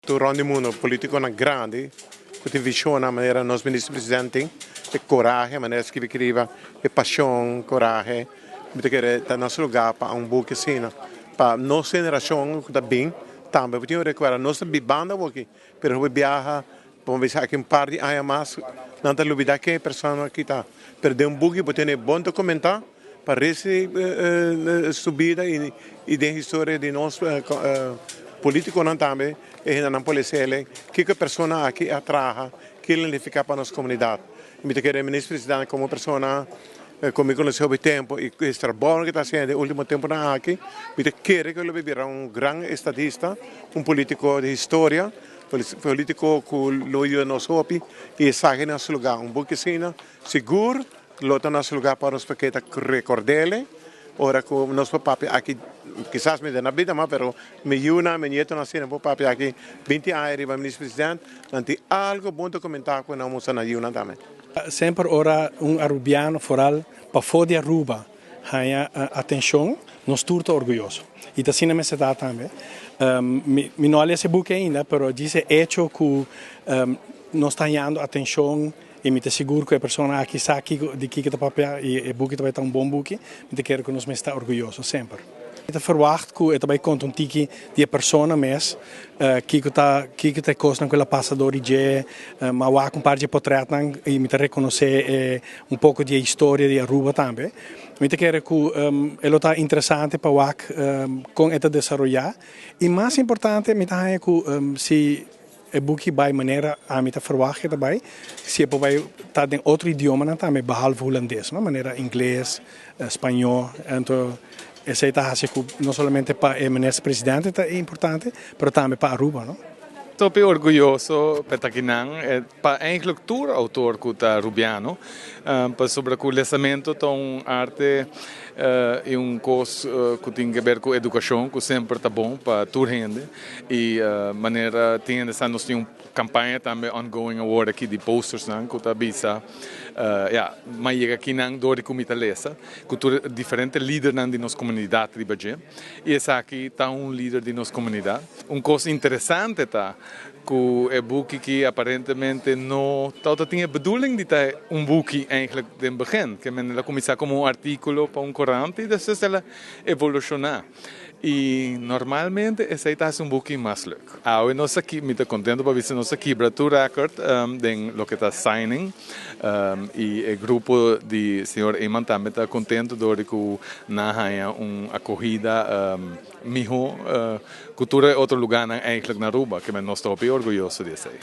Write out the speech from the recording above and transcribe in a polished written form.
Tur rond di mundo politiconan grandi cu tin visionnan manera nos Minister President tin, e corahe manera skibi riba, e pasion, corahe, mi ta kere ta nos lugar pa un buki asina, pa nos generacion cu ta bin tambe por tin un recuerdo. Nos ta bibando awoki, pero hopi biaha, por bisa aki un par di aña mas, nan ta lubida ken e persona aki ta. Pero den un buki bo tene bon documenta pa resti su bida y den historia di nos politiconan tambe e hendenan por lesa kico e persona aki a traha, kico el a nifica pa nos comunidad. Mi ta kere Minister President como persona cu mi conoce hopi tempo y e trabou cu ta haciendo den ultimo temponan aki, mi ta kere cu lo bira un gran estadista, un politico di historia, politico cu lo yuda nos hopi y esaki na su lugar. Un buki asina sigur lo ta na su lugar pa nos pa ta record'e ora cu nos por papia aki, kisas mi na bida mas, pero mi yiunan, mi nietonan asina por papia aki 20 aña riba Minister President, nan tin algo bon documenta cu nan mustra na yiunan tambe. Semper ora un Arubiano foral pafo di Aruba haya atencion, nos tur ta orguyoso. Y asina mes ta tambe. Mi no a lesa e buki ainda, pero djis e hecho cu nos ta hayando atencion y mi ta sigur cu e persona aki sa di kico ta papia y e buki tambe ta un bon buki, mi ta kere cu nos ta orguyoso semper. Mi ta verwacht cu e tambe conta un tiki di e persona mes, kico ta cosnan cu el a pasa door dje, m'a wak un par di portretnan y mi ta reconoce un poco di historia di Aruba tambe. Mi ta kere cu e ta interesante pa wak con e ta desaroya. Y mas importante, mi ta haya cu si e buki bay manera ami ta verwacht tambe, si e bay ta den otro idioma tambe, behalve Hulandes, no? Manera Ingles, Spaño, anto esey ta haci no solamente pa e minister presidente ta importante, pero tambe pa Aruba, no? Hopi orguyoso pa ta akinan, pa eigenlijk tur autor cu ta Rubiano, pasobra cu lesamento ta un arte y un cos cu tin di haber cu educacion, cu semper ta bon pa tur hende. Y manera tin nos tin un campaña tambe ongoing awor aki di posters nan cu ta bisa ja, m'a yega akinan door di cu mi ta lesa, cu tur diferente lidernan di nos comunidad riba dje. Y esaki ta un lider di nos comunidad. Un cos interesante ta cu e buki aki aparentemente no tabatin e bedoeling di ta un buki eigenlijk den begin, kiermen el a cuminsa como un articulo pa un corant y despues el a evoluciona. Y normalmente esey ta un buki mas leuk. Ah, nos aki, mi ta contento pa bisa nos a kibra tur record den loke ta signing y e grupo di señor Eman tambe ta contento door cu nan a haya un acogida miho cu tur otro lugar eigenlijk na Aruba, kiermen nos ta orguyoso di esey.